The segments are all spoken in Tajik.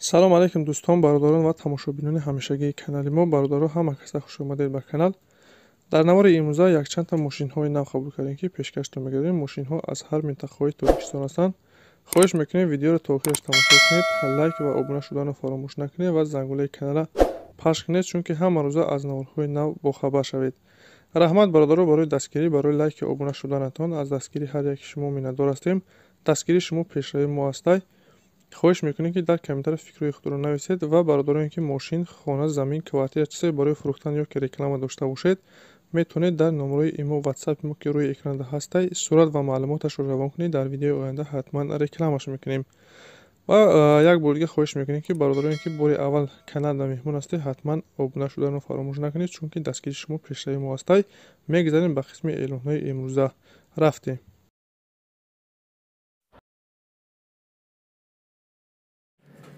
Салом алейкум дӯстон, бародарон ва тамошобинони ҳамешагии канали мо. Бародаро, ҳама каса хуш омадед ба канал. Дар навори имрӯза якчандта мошинҳои нав қабул кардем, ки пешкаштон мегардем. Мошинҳо аз ҳар минтақаҳои Тоҷикистон ҳастанд. Хоҳиш мекунем, видеоро то охираш тамошо кунед, лайк ва обуна шуданро фаромӯш накунед ва зангулаи каналро пахш кунед, чунки ҳама рӯза аз наворҳои нав бохабар шавед. Раҳмат, бародаро, барои дастгирӣ, барои лайки обуна шуданатон. Аз дастгирии ҳар яки шумо миннатдор ҳастем. Дастгирии шумо пешравии мо ҳастай. Хоҳиш мекунем, ки дар комментария фикрҳои худро нависед ва бародароне, ки мошин, хона, замин, квартира, чизе барои фурӯхтан ё ки реклама дошта бошед, метавонед дар номерои имо, ватсапи мо, ки рӯи экранда ҳастай, сурат ва маълумоташро равон кунед. Дар видеои оянда ҳатман рекламаш мекунем. Ва як бор дига хоҳиш мекунем, ки бародароне, ки бори аввал каналда меҳмон ҳастед, ҳатман обуна шуданро фаромӯш накунед, чунки дастгирии шумо пешравии мо ҳастай. Мегузарем ба қисми эълонҳои имрӯза. Рафтем.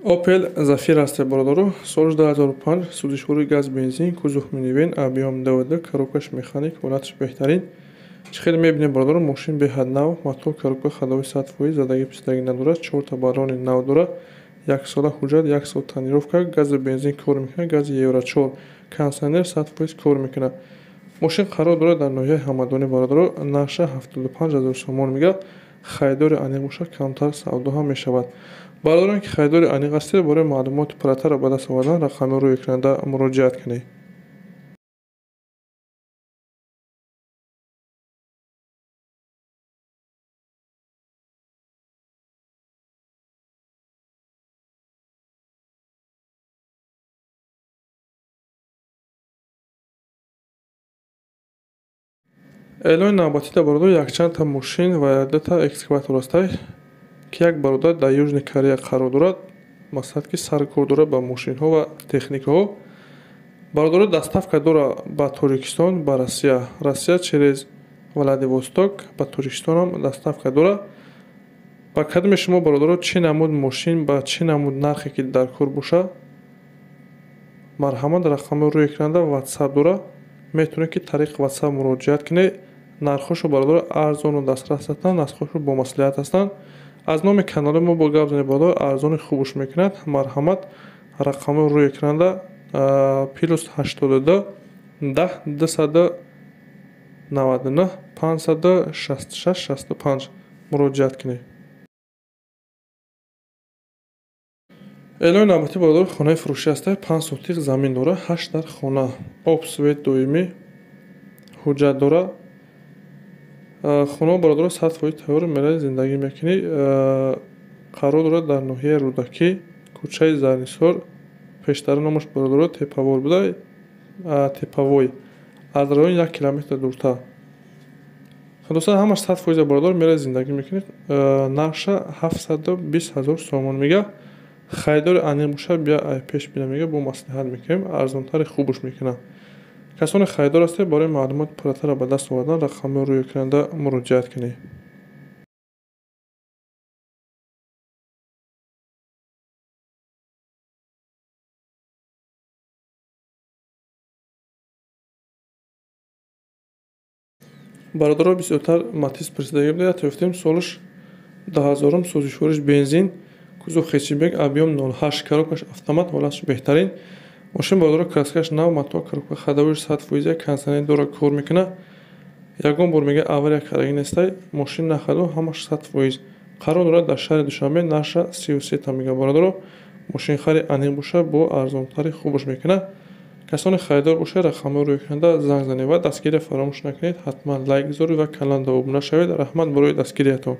Opel Zafira аст, бародаро, соли 2005, сӯзишвори газ бензин, кузов минивэн, объём 2,2, коробкаш механик, ҳолаташ беҳтарин. Чӣ хеле мебинем, бародаро, мошин беҳад нав, мотор, коробка ходовой 100%, задаги пистаги надорад, чорта баллони нав дорад, як сола ҳуҷҷат, як сол тонировка, гази бензин кор мекунад, гази Евро 4, кондитсионер 100% кор мекунад. Мошин қарор дорад дар ноҳияи Ҳамадонӣ, бародаро, нархша 75 ҳазор сомон мега, харидори аниқ бошад, камтар савдо ҳам мешавад. Бародарон, ки харидори аниқ ҳастед, барои маълумоти пурратарро ба даст овардан рақами рӯи экранда муроҷиат кунед. Эълони навбатида, бародар, якчандта мошин ва дута экскаватор ҳастай, ки як бародар дар Южный Корея қарор дорад, мақсад ки саркор дорад ба мошинҳо ва техникаҳо. Бародаро, доставка дорад ба Тоҷикистон, ба Россия. Россия через Владивосток ба Тоҷикистонам доставка дорад. Ба кадоме шумо, бародаро, чӣ намуд мошин ба чӣ намуд нархе ки дар кор бошад, марҳамат, рақами рӯи экранда WhatsApp дорад, метавонед, ки тариқи WhatsApp муроҷиат кунед. Нархҳошо, бародаро, арзону дастрас ҳастанд, нархҳошо бомаслиҳат ҳастанд. Аз номи канали мо бо гап занед, бародаро, арзони хубш мекунад. Марҳамат, рақами рӯи экранда плюс 82 10 299 566 65 муроҷиат кунед. Эълони навбатӣ, бародаро, хонаи фурӯшӣ ҳастай, 5 сотиқ замин дорад, 8 дар хона, об, свет доимӣ, ҳуҷҷат дорад. Хона, бародаро, 100% тайёр, мераи зиндагӣ мекунӣ. Қарор дорад дар ноҳияи Рӯдакӣ, кӯчаи Зарнисор, пештара номаш, бародаро, Тепавор буда, Тепавой, аз район 1 километр дуртар. Хулоса, ҳамаш 100%, бародаро, мераи зиндагӣ мекунӣ. Нархша 720 ҳазор сомон мега. Харидори аниқ бошад, бия ай пеш бина мега, бо маслиҳат мекунем, арзонтари хубш мекунам. Касоне харидор ҳастед, барои маълумоти пурратарро ба даст овардан рақами рӯи экранда муроҷиат кунед. Бародаро, бисёртар Матиз пурсидагӣ буда, ёфтем солаш 2000, сӯзишвориш бензин, кузов хэтчбек, объём 0,8, коробкаш автомат, ҳолаташ беҳтарин. Мошин, бародаро, краскаш нав, мотор, коробка ходовойш 100%, кондитсионер дорад, кор мекунад. Ягон бор мега авария кардагӣ нестай, мошин нахаду, ҳамаш 100%. Қарор дорад дар шаҳри Душанбе, нархша 33 та мега, бародаро. Мошинхари аниқ бошад, бо арзонтари хубш мекунад. Касоне харидор бошад, рақамҳои рӯи экранда занг занед ва дастгирия фаромӯш накунед, ҳатман лайк гузоред ва каналда обуна шавед. Раҳмат барои дастгириятон.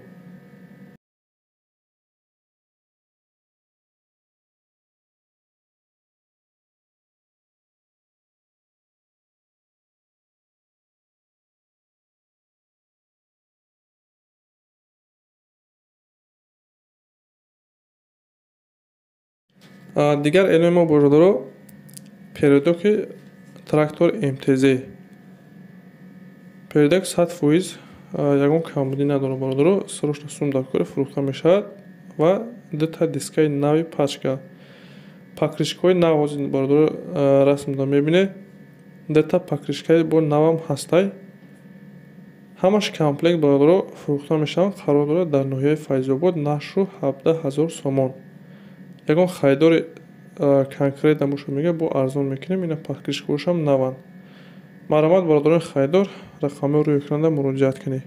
Дигар эълони мо, бародаро, передоки трактор МТЗ. Передок 100%, ягон камбудӣ надорад, бародаро, срочно сум дар кори, фурӯхта мешавад ва дута дискаи нави пачка. Покрышкаҳои нав ҳозир, бародаро, расмда мебинед, дута покрышкаи бо навам ҳастай. Ҳамаш комплект, бародаро, фурӯхта мешаванд, қарор дорад дар ноҳияи Файзобод, нархшу 17 ҳазор сомон. Ягон харидори конкрет набошад, мега бо арзон мекунем. Ина покрышкаҳошам наванд. Марҳамат, бародарони харидор, рақамҳои рӯи экранда муроҷиат кунед.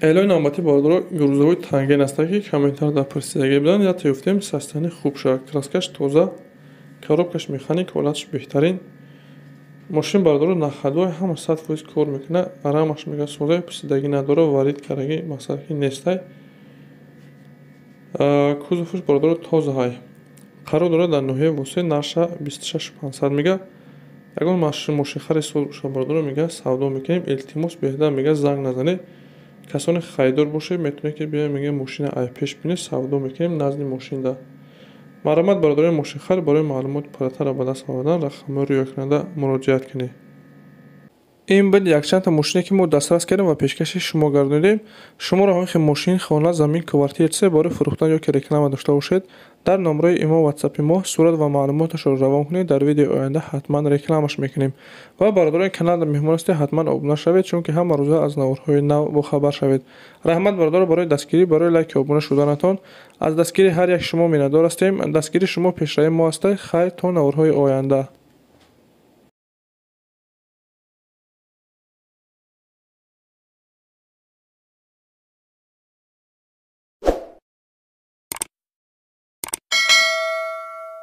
Эълони навбатӣ, бародаро, грузовой танген аст, ки комментар дар пурсидагӣ буданд. Я ёфтем, состояние хуб шавад, краскаш тоза, коробкаш механик, ҳолаташ беҳтарин. Мошин, бародаро, на ходовой, ҳама 100% кор мекунад, рамаш мега соза, пурсидагӣ надора, варид карагӣ мақсад ки нестай. Кузоваш, бародаро, тозаҳай. Қарор дорад дар ноҳияи Восеъ, нарша 26 500 мега. Ягон мошинхари соз бошад, бародаро, мега савдо мекунем. Илтимос, беҳтар мега занг назанед. Касоне харидор бошед, метавонед ки биёед, мега мошина ай пеш бинед, савдо мекунем назди мошинда. Марҳамат, бародарони мошинхар, барои маълумоти пурратарро ба даст овардан рақамҳои рӯи экранда муроҷиат кунед. Ин буд якчандта мошине, ки мо дастрас кардем ва пешкаши шумо гардонидем. Шуморо ҳамин хел мошин, хона, замин, квартира, чизе барои фурӯхтан ё ки реклама дошта бошед, дар номраи имо, ватсапи мо сурат ва маълумоташро равон кунед. Дар видеои оянда ҳатман рекламаш мекунем. Ва бародарони канал меҳмон ҳастед, ҳатман обуна шавед, чунки ҳама рӯза аз наворҳои нав бохабар шавед. Раҳмат, бародаро, барои дастгирӣ, барои лайки обуна шуданатон. Аз дастгирии ҳар як шумо миннатдор ҳастем. Дастгирии шумо пешравии мо аст. Хайр, то наворҳои оянда.